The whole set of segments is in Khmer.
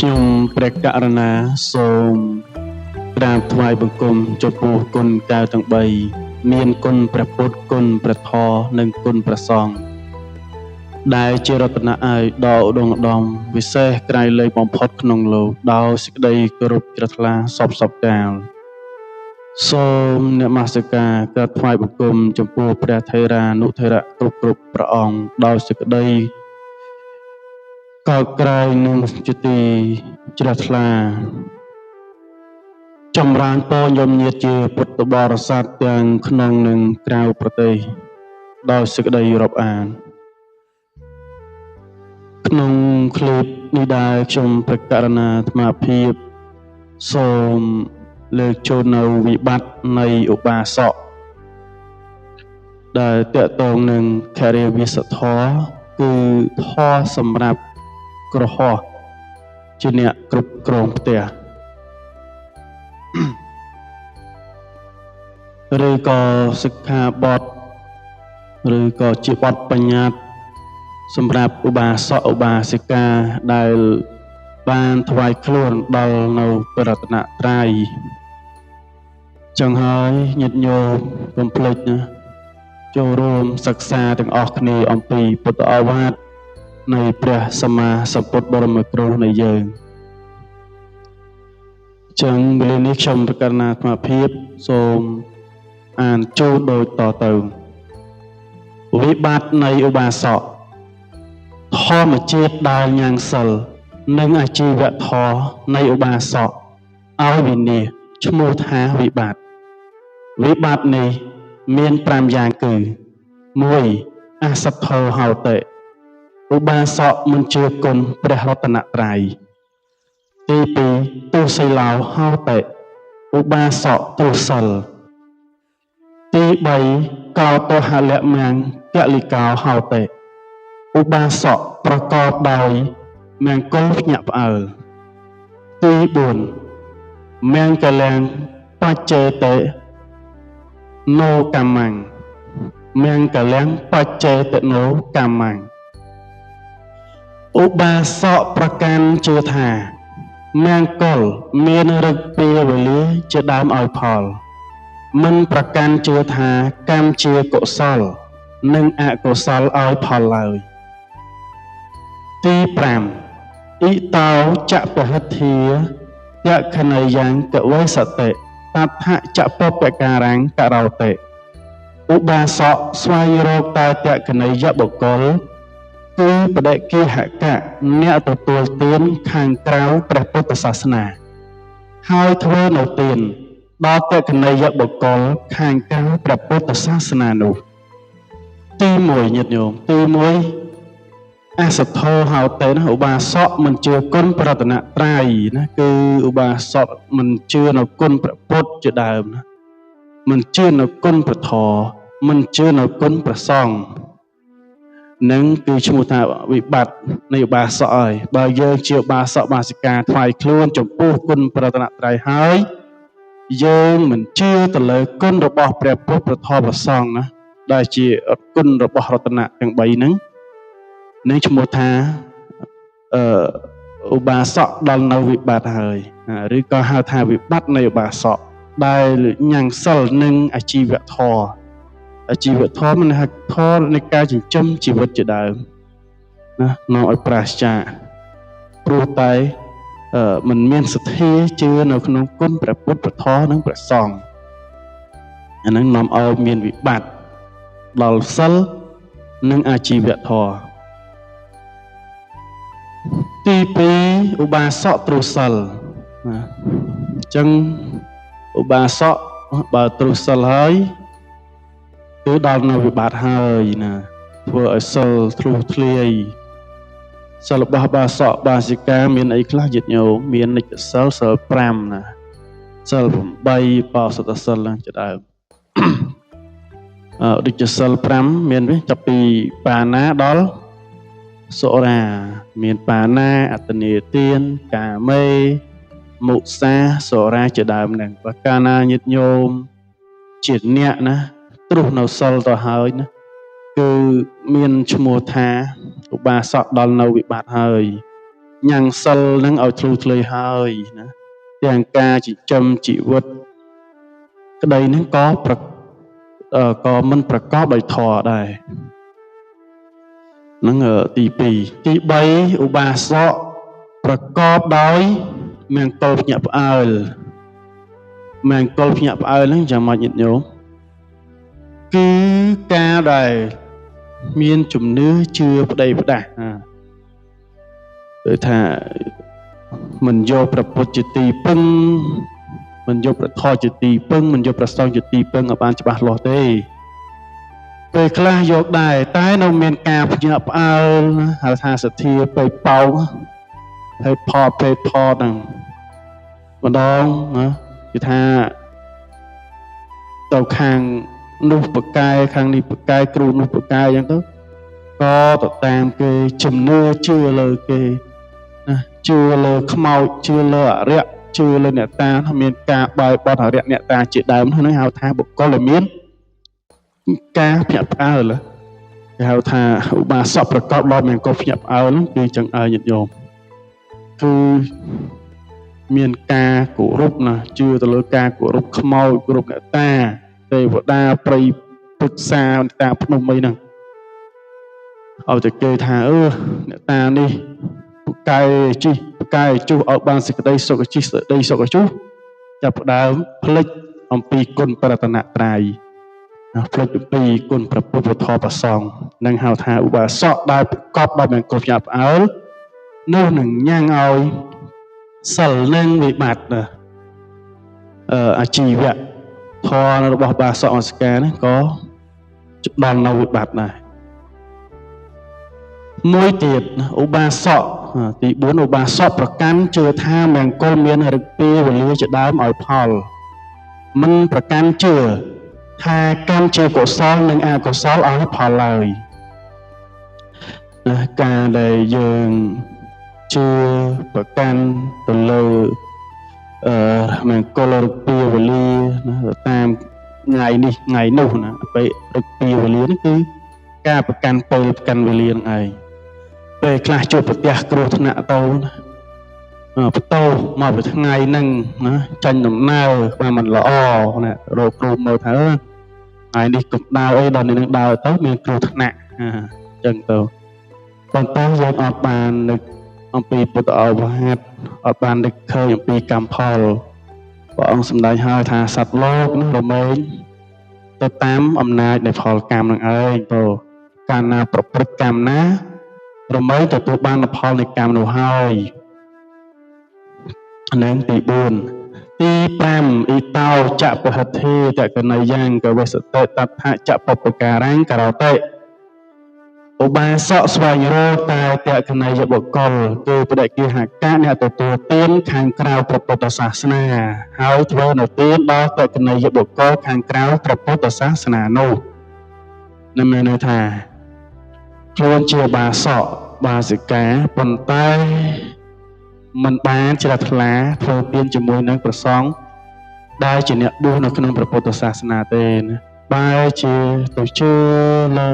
ខ្ញុំព្រះករុណាសូមក្រាបថ្វាយបង្គំចំពោះគុណកែវទាំង3មានគុណព្រះពុទ្ធគុណព្រះធម៌និងគុណព្រះសង្ឃដែលជារតនៈឯកដ៏ឧត្តមឧត្តមវិសេសក្រៃលែងបំផុតក្នុងលោកដោយសេចក្តីគោរពជ្រះថ្លាសពសពកាលសូមនមស្ការក្រាបថ្វាយបង្គំចំពោះព្រះថេរានុថេរៈគ្រប់គ្រប់ព្រះអង្គដោយសេចក្តីកោតក្រែងនិងជាទីជ្រះថ្លាចម្រើនពរញោមញាតជាពុទ្ធបរិស័ទទាំងក្នុងនិងក្រៅប្រទេសដោយសេចក្តីរាប់អានក្នុងឃ្លីបនេះដែរខ្ញុំព្រះករុណាអាត្មាភាពសូមលើកចូលនៅវិបត្តិនៃឧបាសកដែលតកតងនឹងខរិយវិសធម៌គឺធម៌សម្រាប់ក្រហោះជាអ្នកគ្រប់គ្រងផ្ទះឬក៏សិក្ខាបទឬក៏ជាបទបញ្ញត្តិសម្រាប់ឧបាសកឧបាសិកាដែលបានថ្វាយខ្លួនដល់នៅព្រះរតនត្រ័យចឹងហើយញាតិញោមកុំភ្លេចណាចូលរួមសិក្សាទាំងអស់គ្នាអំពីពុទ្ធឱវាទនៃព្រះសម្មាសម្ពុទ្ធបរមគ្រូនៃយើងចឹងវេលានេះខ្ញុំប្រកាសណាអាត្មាភាពសូមអានជូនដូចតទៅវិបត្តិនៃឧបាសកធម្មជាតិដែលញ៉ាំងសិលនិងអាជីវធម៌នៃឧបាសកឲ្យវិនាសឈ្មោះថាវិបត្តិវិបត្តិនេះមាន5យ៉ាងគឺ1អសទ្ធោហោតិឧបាសកមិនជឿគុណព្រះរតនត្រ័យទី2ទុសីឡោហោតិឧបាសកទុសិលទី3កោតហលមង្គលិកោហោតិឧបាសកប្រកបដោយមង្គលភ្ញាក់ផ្អើលទី4មង្គលាំងបច្ចេតិណោកម្មੰមង្គលាំងបច្ចេតិណោកម្មੰឧបាសកប្រកាន់ជឿថាមង្គលមានរឹកពេលវេលាជាដើមឲ្យផលមិនប្រកាន់ជឿថាកម្មជាកុសលនិងអកុសលឲ្យផលឡើយទី5អ៊ីតោចពហិទ្ធាយក្ខណយ៉ាងកវេសតិតថចពពការੰករោតិឧបាសកស្វែងរកតែតក្ខណយបុគ្គលគឺបដិគិហកៈអ្នកទទួលទានខាងក្រៅព្រះពុទ្ធសាសនាហើយធ្វើនៅទានដល់តក្ខណយបុគ្គលខាងក្រៅព្រះពុទ្ធសាសនានោះទី1ញាតិញោមទី1អសទ្ធោហោតេណាឧបាសកមិនជឿគុណព្រះរតនត្រ័យណាគឺឧបាសកមិនជឿនៅគុណព្រះពុទ្ធជាដើមណាមិនជឿនៅគុណព្រះធម៌មិនជឿនៅគុណព្រះសង្ឃនឹងគឺឈ្មោះថាវិបត្តិនៃឧបាសកហើយបើយើងជាឧបាសកបាសិកាថ្វាយខ្លួនចំពោះគុណព្រះរតនត្រ័យហើយយើងមិនជឿទៅលើគុណរបស់ព្រះពុទ្ធព្រះធម៌ព្រះសង្ឃណាដែលជាគុណរបស់រតនៈទាំង3ហ្នឹងនឹងឈ្មោះថាឧបាសកដល់នៅវិបត្តិហើយឬក៏ហៅថាវិបត្តិនៃឧបាសកដែលញ៉ាំងសិលនិងអាជីវធម៌អាជីវធម៌មានហៅធម៌នៃការចិញ្ចឹមជីវិតជាដើមណានាំឲ្យប្រាសចាកព្រោះតែមិនមានសទ្ធាជឿនៅក្នុងគុណព្រះពុទ្ធព្រះធម៌និងព្រះសង្ឃអាហ្នឹងនាំឲ្យមានវិបត្តិដល់សិលនិងអាជីវធម៌ទី2ឧបាសកទ្រុសិលណាអញ្ចឹងឧបាសកបើទ្រុសិលហើយគឺដល់នៅវិបត្តិហើយណាធ្វើឲ្យសិលធ្លុះធ្លាយសិលរបស់បាសកបាសិកាមានអីខ្លះញាតិញោមមាននិច្ចសិលសិល5ណាសិល8បោសតសិលហ្នឹងជាដើមដូចជាសិល5មានវាចាប់ពីបាណាដល់សុរាមានបាណាអត្តនេទានកាមេមុសាសុរាជាដើមហ្នឹងបើកាលណាញាតិញោមជាអ្នកណាទ្រុះនៅសិលទៅហើយណាគឺមានឈ្មោះថាឧបាសកដល់នៅវិបត្តិហើយ ញ៉ាំងសិលនឹងឲ្យធ្លុះធ្លាយហើយណាទាំងការចិញ្ចឹមជីវិតក្តីនឹងក៏មិនប្រកបដោយធម៌ដែរនឹងទី2ទី3ឧបាសកប្រកបដោយមង្គលភ្ញាក់ផ្អើលមង្គលភ្ញាក់ផ្អើលហ្នឹងចាំម៉េចញាតិញោមគឺការដែលមានជំនឿជឿប្តីផ្ដាស់គឺថាមិនយកព្រះពុទ្ធជាទីពឹងមិនយកព្រះធម៌ជាទីពឹងមិនយកព្រះសង្ឃជាទីពឹងឲ្យបានច្បាស់លាស់ទេពេលខ្លះយកដែរតែនៅមានការភ្ញាក់ផ្អើលហៅថាសទ្ធាពេកប៉ោងហើយផលពេកផលហ្នឹងម្ដងណាគឺថាទៅខាងនោះបកែខាងនេះបកែគ្រូនោះបកែអញ្ចឹងទៅក៏ទៅតាមគេជំនឿជឿលើគេណាជឿលើខ្មោចជឿលើអរិយជឿលើអ្នកតាមានការបែបបត់អរិយអ្នកតាជាដើមហ្នឹងហៅថាបុគ្គលដែលមានការភ្ញាក់ផ្អើលគេហៅថាឧបាសកប្រកបដោយមង្គលភ្ញាក់ផ្អើលគឺចឹងឯងញាតិញោមគឺមានការគោរពណាជឿទៅលើការគោរពខ្មោចគោរពអ្នកតាទេវតាព្រៃព្រឹក្សាអ្នកតាភ្នំអីហ្នឹងឲ្យតែគេថាអ្នកតានេះពកែជីពកែជុះឲ្យបានសេចក្តីសុខជីសេចក្តីសុខជុះចាប់ផ្ដើមភ្លេចអំពីគុណប្រតនត្រ័យភ្លេចអំពីគុណព្រះពុទ្ធធម៌ព្រះសង្ឃនឹងហៅថាឧបាសកដែលប្រកបដោយមង្គលភ្ញាក់ផ្អើលនោះនឹងញ៉ាំងឲ្យសិលនិងវិបត្តិអាជីវៈធម៌របស់បាសកអស្ការនេះក៏ដល់នៅវិបត្តិដែរមួយទៀតឧបាសកទី4ឧបាសកប្រកាន់ជឿថាមង្គលមានឫកពាវេលាជាដើមឲ្យផលមិនប្រកាន់ជឿថាកម្មជាកុសលនិងអកុសលឲ្យផលឡើយណាការដែលយើងជឿប្រកាន់ទៅលើមង្គលឫកពាវេលាណាតាមថ្ងៃនេះថ្ងៃនោះណាពេលឫកពាវេលានេះគឺការប្រកាន់ពេលប្រកាន់វេលានឹងឯងពេលខ្លះជួបប្រទះគ្រោះថ្នាក់ទៅណាបន្ទោមកពីថ្ងៃហ្នឹងណាចាញ់ដំណើរបានមិនល្អណារកគ្រូមើលថាថ្ងៃនេះកុំដើរអីដល់នេះនឹងដើរទៅមានគ្រោះថ្នាក់អញ្ចឹងទៅប៉ុន្តែយើងអត់បាននឹកអំពីពុទ្ធអវាទអត់បាននឹកឃើញអំពីកម្មផលព្រះអង្គសម្ដែងហើយថាសត្វលោកនឹងរមែងទៅតាមអំណាចនៃផលកម្មនឹងឯងទៅកាលណាប្រព្រឹត្តកម្មណារមែងទទួលបានផលនៃកម្មនោះហើយនឹងទី4ទី5អ៊ីតោចពហិធេតកណយ៉ាងកវេសតិតដ្ឋចពពការាំងករតិឧបាសកស្វែងរកតែតកណីយបុគ្គលគឺបដិគិហកៈអ្នកទទួលទានខាងក្រៅព្រះពុទ្ធសាសនាហើយធ្វើនៅទានដល់តកណីយបុគ្គលខាងក្រៅព្រះពុទ្ធសាសនានោះនឹងមានន័យថាខ្លួនជាបាសកបាសិកាប៉ុន្តែមិនបានជ្រះថ្លាធ្វើទានជាមួយនឹងព្រះសង្ឃដែលជាអ្នកបួសនៅក្នុងព្រះពុទ្ធសាសនាទេណាបែរជាទៅជឿលើ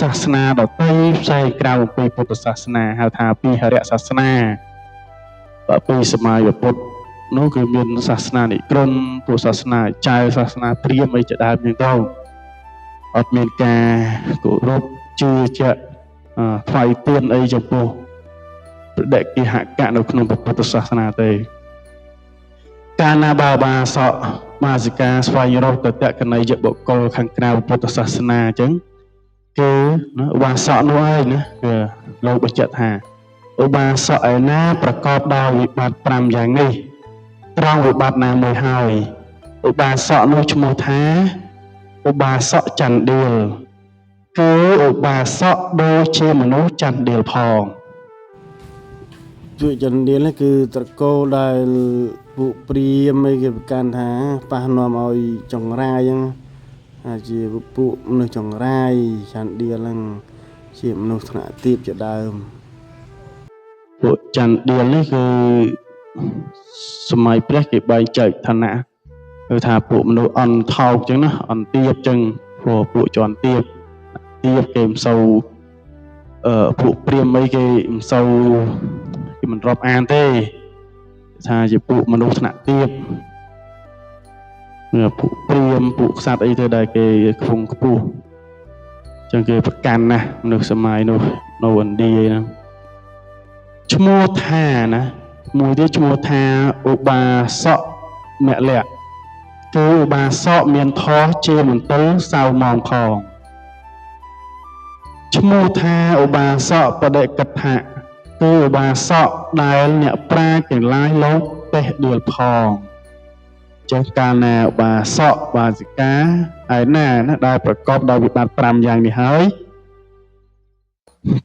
សាសនាដទៃផ្សេងក្រៅអំពីពុទ្ធសាសនាហៅថាពីហរិយសាសនាបើពីសម័យពុទ្ធនោះគឺមានសាសនានិក្រមពុទ្ធសាសនាចៅសាសនាព្រាហ្មណ៍អីជាដើមចឹងទៅអត់មានការគោរពជឿជាក់ថ្វាយទានអីចំពោះបដិគិហកៈនៅក្នុងពុទ្ធសាសនាទេកាលណាបាបាសកបាសិកាស្វែងរកតតកណីយបុគ្គលខាងក្រៅពុទ្ធសាសនាអញ្ចឹងគឺណាឧបាសកនោះឯងណាគឺលោកបញ្ជាក់ថាឧបាសកឯណាប្រកបដោយវិបត្តិ5យ៉ាងនេះត្រង់វិបត្តិណាមួយហើយឧបាសកនោះឈ្មោះថាឧបាសកចន្ទៀលគឺឧបាសកដូចជាមនុស្សចន្ទៀលផងជួយចន្ទៀលនេះគឺត្រកូលដែលពួកព្រាហ្មណ៍អីគេប្រកាន់ថាប៉ះនាំឲ្យចង្រាយហ្នឹងជាពួកមនុស្សចង្រាយចន្ទៀលហ្នឹងជាមនុស្សថ្នាក់ទាបជាដើមពួកចន្ទៀលនេះគឺសម័យព្រះគេបែងចែកឋានៈគឺថាពួកមនុស្សអន់ថោកចឹងណាអន់ទាបចឹងព្រោះពួកជាន់ទាបទាបគេមិនសូវពួកព្រាហ្មណ៍អីគេមិនសូវ មិនរាប់អានទេថាជាពួកមនុស្សថ្នាក់ទាបពួកព្រាហ្មណ៍ពួកក្សត្រអីទៅដែលគេខ្ពង់ខ្ពស់ចឹងគេប្រកាន់ណាស់មនុស្សសម័យនោះនៅឥណ្ឌាហ្នឹងឈ្មោះថាណាមួយទៀតឈ្មោះថាឧបាសកមលៈគឺឧបាសកមានធម៌ជាមន្ទិលសៅម៉ងផងឈ្មោះថាឧបាសកបដិកថាគឺឧបាសកដែលអ្នកប្រាជ្ញទាំងឡាយលោកទេសដៀលផងចឹងកាលណាឧបាសកបាសិកាឯណាណាដែលប្រកបដោយវិបត្តិ5យ៉ាងនេះហើយ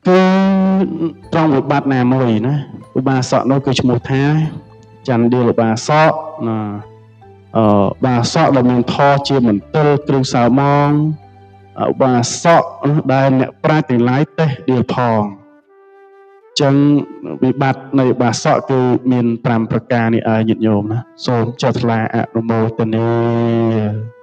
គឺត្រង់វិបត្តិណាមួយណាឧបាសកនោះគឺឈ្មោះថាចន្ទដៀលឧបាសកណាបាសកដែលមានធម៌ជាមន្ទិលគ្រឿងសៅម៉ងឧបាសកដែលអ្នកប្រាជ្ញទាំងឡាយទេសដៀលផងចឹងវិបត្តិនៃឧបាសកគឺមាន5ប្រការនេះឯងញាតិញោមណាសូមចុះថ្លាអនុមោទនា។